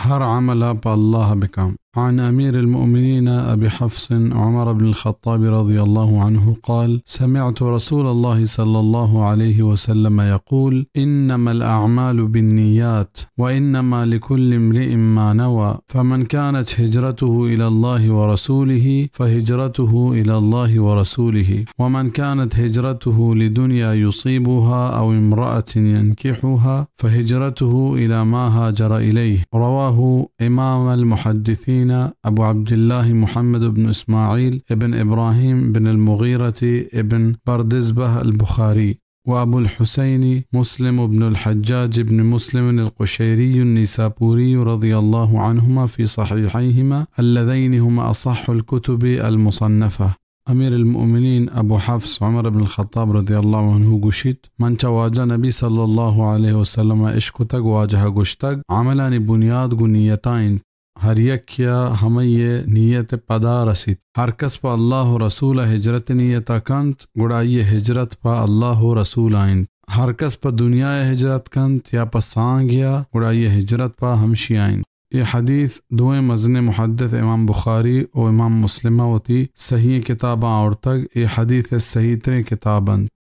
ہر عمل ءَ پہ اللہ بکن۔ عن امیر المؤمنین ابی حفص عمر بن الخطاب رضی اللہ عنہ قال: سمعت رسول اللہ صلی اللہ علیہ وسلم یقول: انما الاعمال بالنیات وانما لکل امرئ ما نوی، فمن كانت هجرته إلى الله ورسوله فهجرته إلى الله ورسوله، ومن كانت هجرته لدنيا يصيبها أو امرأة ينكحها فهجرته إلى ما هاجر إليه. رواه امام المحدثين أبو عبد الله محمد بن إسماعيل بن إبراهيم بن المغيرة بن بردزبه البخاري، وأبو الحسين مسلم بن الحجاج بن مسلم القشيري النيسابوري رضي الله عنهما في صحيحيهما اللذين هما أصح الكتب المصنفة. امیر المؤمنین ابو حفص عمر بن الخطاب رضی اللہ عنہ گوشیت: من چہ واجہ نبی صلی اللہ علیہ وسلم ءَ اشکتگ، واجہ ءَ گوشتگ: عملانی بنیاد گوں نیت ءَ انت۔ ہر یکے ءَ ہمائی ءِ نیت ءِ پدا رسیت۔ ہر کس پہ اللہ ءُ رسول ءَ ہجرت ءِ نیت ءَ کنت، گڑا آئی ءِ ہجرت پہ اللہ ءُ رسول ءَ انت۔ ہر کس پہ دنیا ءَ ہجرت کنت یا پہ سانگے ءَ، گڑا آئی ءِ ہجرت پہ ہمشی ءَ انت۔ اے حدیث دوئیں مزنیں محدث امام بخاری ءُ امام مسلم ءَ وتی صحیحیں کتاباں آورتگ۔ اے حدیث ءِ صحیح تریں کتاب انت۔